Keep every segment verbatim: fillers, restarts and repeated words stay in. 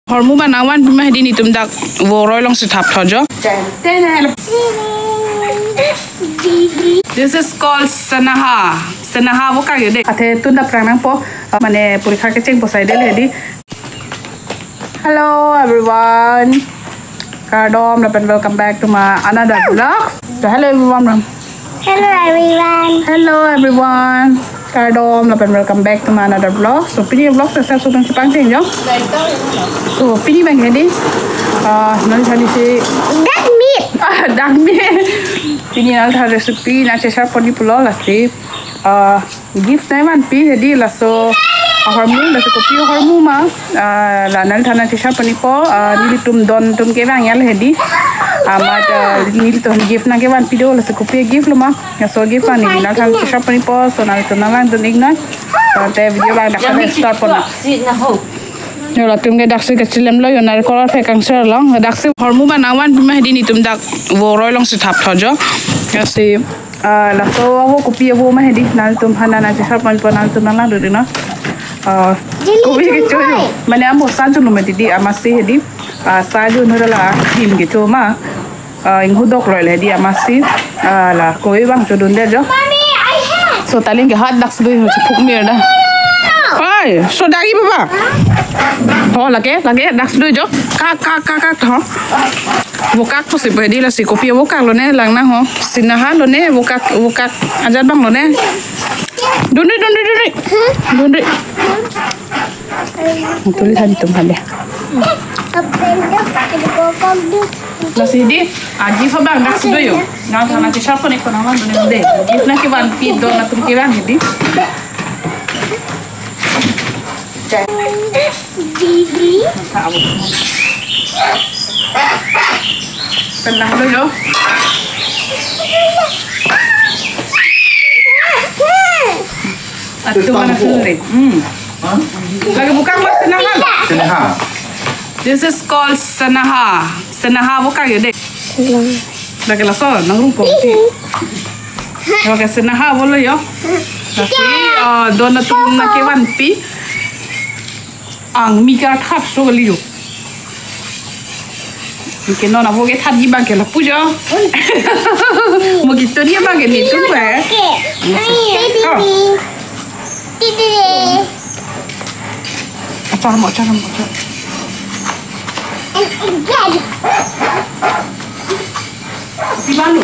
Hormu abang nangvanpi ma hedi, netum dak vo roi alongsi thaptha jo. This is called sanaha. Sanaha vokak yo de. Athe tun dak prang nangpo, uh, mane porikha kecheng posai de le hedi. Hello everyone. Kardom lapen welcome back to my another vlog. So hello everyone. Hello everyone. Hello everyone. Kardom lapen welcome back to my another vlog. So pini vlog sesa sudun sepang ting jo. So pini abang hedi, ah, non tadi si duck meat. Ah, duck meat. Pini nangthan recipe nangchesar pon-i pulo lasi, ah, gift nangvanpi hedi laso, ah, hormu, laso kopi hormu ma, ah, la nangthan nangchesar pon-ipo, ah, nelitum don atum kevang ya le hedi. Ah, amat, ah, nelitum gift nangkevanpi do, laso kopi gift lo ma. Laso gift ma neli nangthan nangchesar pon-ipo, so nangtum nanglang dun-ik nang. So te video abang dak start pon nang. Yo latum ke daksi kachilem lo yo, narikol aphe kangser long. Daksi hormu abang nangvanpi ma hedi, netum dak vo roi alongsi thaptha jo. Lasi, ah, laso avo kopi avo ma hedi, nangtum aphan nangchesar ponpo, nangtum nanglang dun-ik nang. Ah, kopi kecho yo. Mane amo sa jo lo ma hedi, amatsi hedi. Ah, sa jo no la him kecho ma. Ah, inghudok roi le hedi amatsi. Ah, la kopi abang chodunde jo. Mommy, I have. So talin ke hat daksi do ho, chipuk mir da. Oi, so dagi papa. Ho lake, lake daksi do jo. Kak, kak, kak, kak ho. Vokak pusi hedi, lasi kopi vokak lo ne, lang nang ho. Sanaha lo ne, vokak, vokak ajat abang lo ne. Dundri, dundri, dundri. Dundri. Tuli than itum hale. Lasi hedi, ah, gift abang daksi do yo. Nangthan nangchesar pon-ik ko nanglang dun-ik de. Gift nangkevanpi don atum kevang hedi. Tenang dulu yo. Aduh, mana sulit. Hmm. Lake vokak mas sanaha. Sanaha. This is called sanaha. Sanaha vokak yo de. Lake laso nangrung kong ti. Lake sanaha vo lo yo. Lasi, ah, don atum nangkevanpi. Angmi karthat so kali yo. Anke non avo kethatji abang ke lapu jo. Mo ketun abang ke netum pe. Achar mo, achar mo, achar. Pibalu.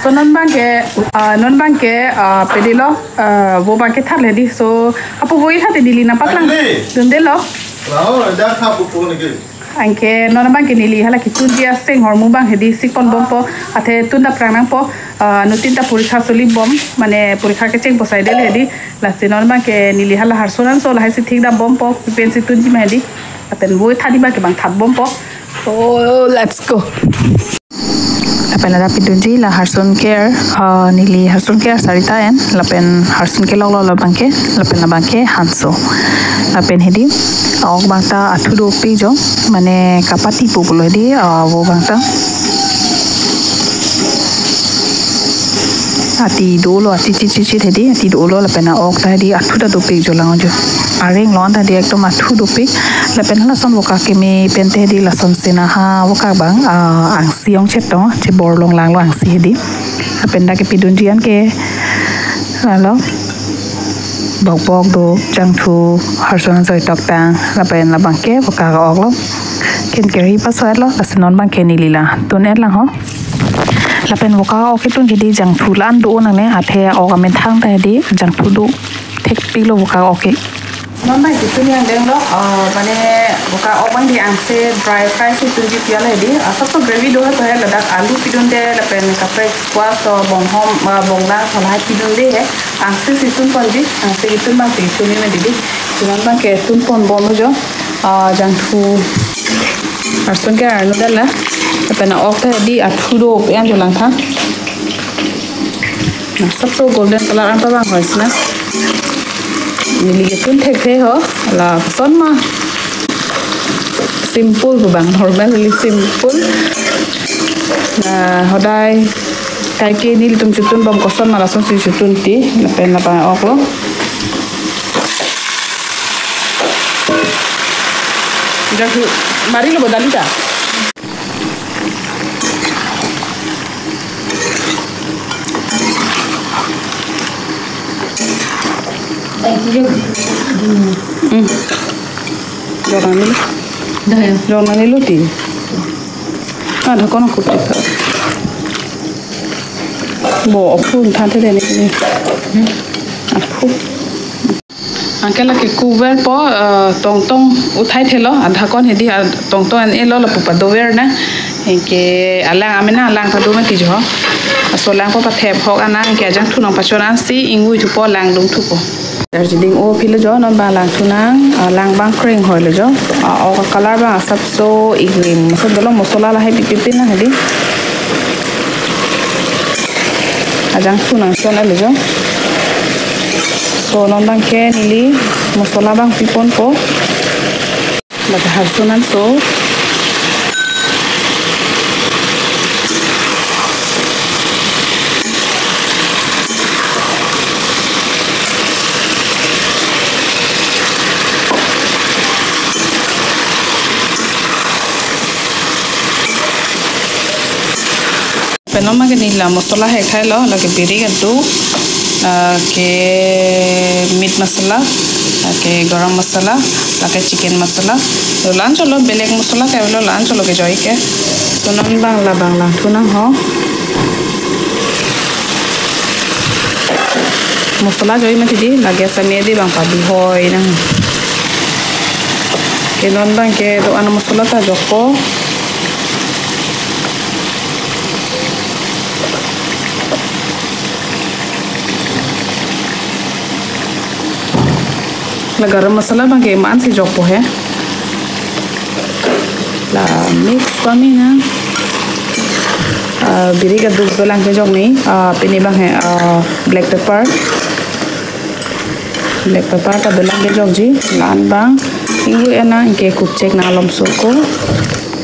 So non abang ke, ah, non abang ke, ah, pedelo, ah, vo abang kethat le hedi. So apo vo kethat hedi, neli nangpaklang. Andi. Dundelo. Rao, dak thap pupo niki. Anke non abang ke neli hala ketunji aseng hormu abang hedi sik ponbompo, athe tun dak prang nangpo, ah, anuttin ta porikha soli bom, mane porikha kecheng posai de le hedi. Lasi non abang ke neli hala harson an so lahai si thik dambompo, pensi tunji ma hedi. Lapen vo thadi abang ke bang thapbompo. So let's go. Lapen ladak pidunji la harson ker, ah, neli harson ker sarita en, lapen harson kelok lo labang ke, lapen labang ke hanso. Lapen hedi, ok abang ta athu dopik jo, mane kapati pu pulo hedi, ah, vo abang ta. Ati dolo, ati chichichit hedi, ati dolo, lapen ok ta hedi athu ta dopik jo lang jo. Areng lo-an ta hedi ekdom athu dopik. Lapen halason vokak keme pen te hedi lason sanaha vokak abang, ah, angsi ongchet to, chebor long lang lo angsi hedi. Lapen dak kepidunji an ke, lalo. Bokbok do, jangthu, harson anjoi toktang, lapen labang ke vokak ok lo. Ken keri paso et lo, lasi non abang ke neli la tun et lang ho. Lapen vokak ok ketun hedi jangthu la-an do nang ne, athe ok amethang ta hedi jangthu do thekpik lo vokak ok ke. Non abang ketun yang deng lo, ah, mane vokak ok abang hedi angse dry fry si tunji pi ya le hedi. Ah, asap so gravy do he, to he ladak alu pidunde, lapen kaprek squash to bonghom, ah, bonglang to lahai pidunde he. Angse si tun ponji, angse ketun abang si tun ni ma hedi. Si non abang ketun ponbom jo. Ah, jangthu. Harson ke arnu dala. Lapen ok ta hedi athu do yang jo lang tha. Na, asap so golden color an pabang hoi si na. Neli ketun thekthe ho, lason ma. Simple pabang, normally simple. Ah, hodai kaike nelitum chotun bom koson ma lasonsi chotun ti, lapen labang oklo. Jangthu mari lo bo dali ta. Hmm. Jok nangne lo. Dah ya. Jok nangne lo ti. Ah, dah kono kupi ka. Bo, aphu than the ni ni. Hmm. Aphu. Anke lake cover po, eh, tongtong uthai thelo, adhakon hedi, ah, tongtong an elo lapu padover na. Anke alang amena alang pado mati jo. Laso alang po pathep hok ana, anke ajangthu nangpachon ansi ingui thupo, langdun thupo. Darjeeling o philo jo, non bang langthunang, ah, lang bang kreng hoi lo jo. Ah, ok color bang asapso igrim. So dolo mosola lahai pipi pin na hedi. Ajangthu nangchon alo jo. So non bang ke neli mosola bang piponpo. Bata harsun an so. Pen non bang ke neli la mosola hek thailo, lake birik aduk, ah, ke meat masala, lake garam masala, lake chicken masala. Lo la-an cholo, belek mosola ke lo la-an cholo kejoi ke. So non bang labang langthunang ho. Mosola joi mati di, lake sami di bang padi hoi nang. Ke non bang ke do-an mosola ta jokpo. La garam masala bang ke man si jokpo he. La mix pame nang. Ah, birik aduk dolang kejok ni. Ah, pini bang he, ah, black pepper. Black pepper ta dolang kejokji. La-an bang ingui ana, anke kukchek nang alom soko.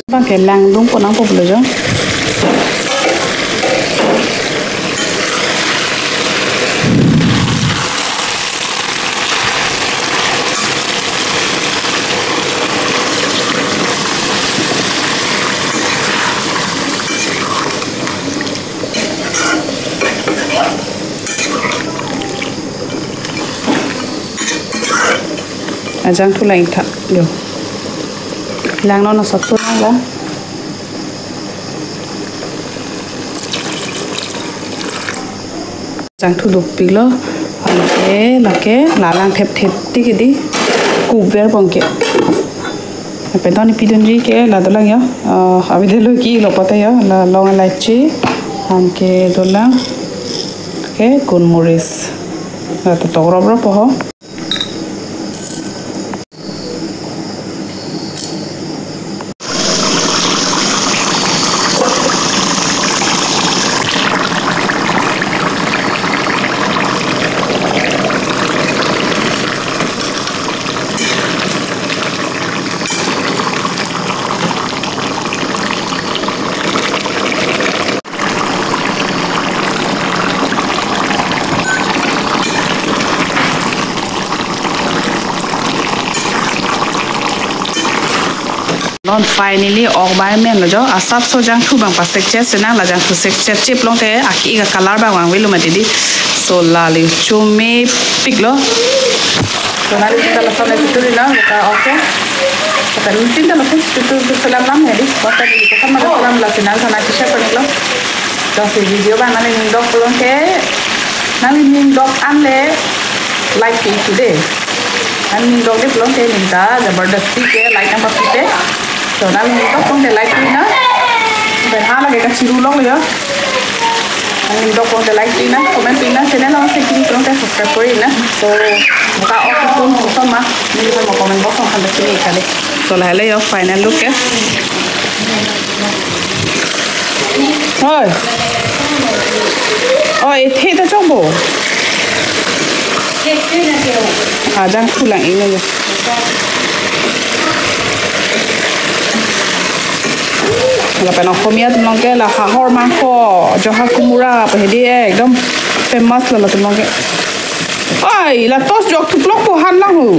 Bang ke langdun ponang po pulo jo. Ajangthu lang tha jo. Lang non asapso lang la. Jangthu dopiklo. Anke lake la lang thepthep ti ke di. Cover bang ke. Pen non pidunji ke la dolang ya. Ah, abidi lo ke lo pata ya. La long elaichi. Anke dolang. Ke gunmoris. La to tok rop rop ho. Non finally ok bai menlo jo, asapso jangthu bang pasek chot si nang, la jangthu sek chot chip long te aki ka color bang vangvelo mati di. So la le chomepiklo. So nangli ta lason le choturi nang, ka okay. Kata nangli ta lason choturi selam lam ya di. Kata di ko sama selam la si nang sana kisha paniklo. Jongsi video bang nangli ning dok pulote, nangli ning dok an le like ke itu de. Nangli ning dok de pulote ning ta jabardasti ke like nangpapi te. So nangli ning dok pulote like pi nang. Pen hala ke kachiru lok ya. Nangli ning dok pulote like pi nang, comment pi nang, channel along si kini pulote subscribe kori nang. So, muka ok pun kosonma, neli mo comment box along kan chini kali. So, lahai le yo final look ke. Oi. Oi, the ta chongpo. Ajangthu lang ilo ya. Lapen Oxomiya atum along ke la hahor mangkho, joha kumura, pu hedi ekdom famous lo latum along ke. Oi, la toss jok thuplok pu han lang hu.